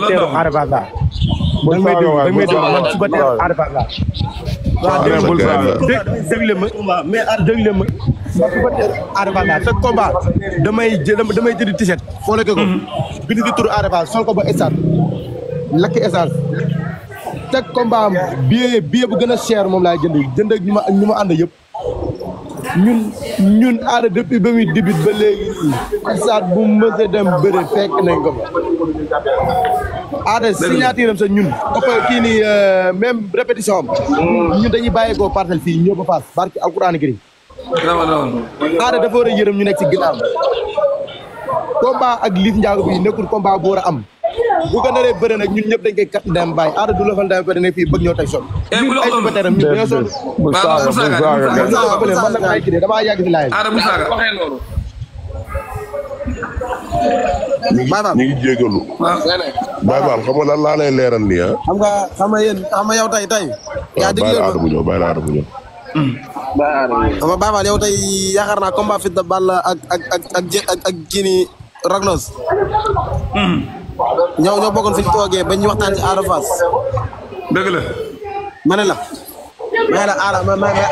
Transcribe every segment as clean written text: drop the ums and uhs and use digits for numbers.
supporteru Ada Fass laa. da nga may déglu man supporteru Ada Fass laa. waaw déglu ma déglu ma supporteru Ada Fass laa sa combat damay jënd t-shirt foo lekk ko bind ci turu Ada Fass sol ko ba stade lakk essence teg combat am billet bu gën a cher moom laay jënd ak ñu ma ànd yëpp ñun Ada depuis ba muy début ba léegi stade bu mës a dem bëre fekk nañ ko fa Ada signature am sa ñun kii nii même répétition am ñun dañuy bàyyeekoo parcelle fii ñëw ba Fass barki alquran kariim Ada dafa war a yërëm ñu nekk ci ginnaaw combat ak Liss Ndiago bi nekkul combat bu war a am bu ko naree bëre nag ñun ñëpp dañ koy kat dem bàyyi Ada du la fa dem ne fii bëgg ñoo teg sol ñun ay supporter am ñun dañoo sonn man nag ay kii damaa yàgg si laay ñu ngi jégalu. Baye Fall xam nga lan laa lay leeral nii ah. xam nga yow tey. yaa dégg bàyyi la Ada bu ñëw bàyyi la Ada bu ñëw. xam nga Baye Fall yow tey yaakaar naa combat Fils de Balla ak kii nii Ragnos. ñoo bokkoon fi ñu toogee ba ñu waxtaan ci Ada Fass. dëgg la. ma ne la.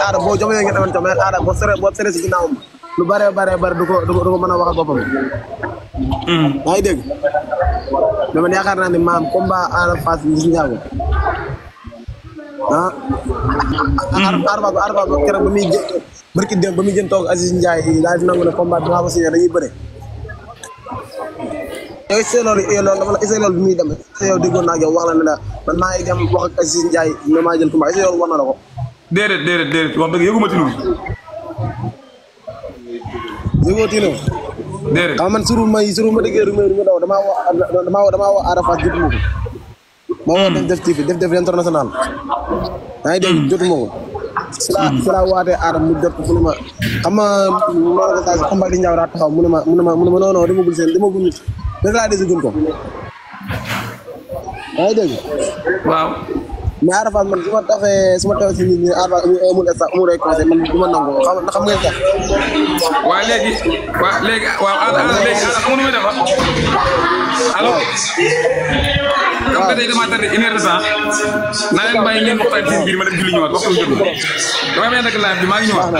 Ada boo jomee nga demoon mais Ada boo seree si ginnaawam lu bare du ko mën a waxal boppam. yaa ngi dégg mais man yaakaar naa ne maam combat Ada Fass Liss Ndiago Ada Fass keroog ba muy jë barki dem ba muy jën toog Aziz Ndiaye daal di nangu ne combat bi nga ko signé dañuy bëre. yow essayé loolu bi muy demee yow déggoon naa ak yow wax la ne la man maa ngi dem wax ak Aziz Ndiaye ne maa jël combat essayé loolu war na la ko. déedéet wax dëgg yëguma ci lu. yëgoo tiinoo. déedéet xam man suru ma déggee rumeur nga daw damaa woo Ada Fass jotuma ko. ma woo def TV def international. yaa ngi dégg jotuma ko. si laa waatee Ada mu jot ko fu ne ma xam nga combat di ñaaw daa taxaw mu ne ma non demagul nit rek laa desi gun ko. yaa ngi dégg. waaw. mais Ada Fass man su ma taxee si nit ñi Ada Fass amul ay conseil man du ma nangu xam ngeen sax. waaw léegi Ada léegi Ada xamu nu muy def allo. comme que tey damaa tardé 1 heure de temps naa leen bàyyi ngeen waxtaan seen biir ma dem julli ñëwaat waxtu bi jot na damay may nag live bi maa ngi ñëwaat.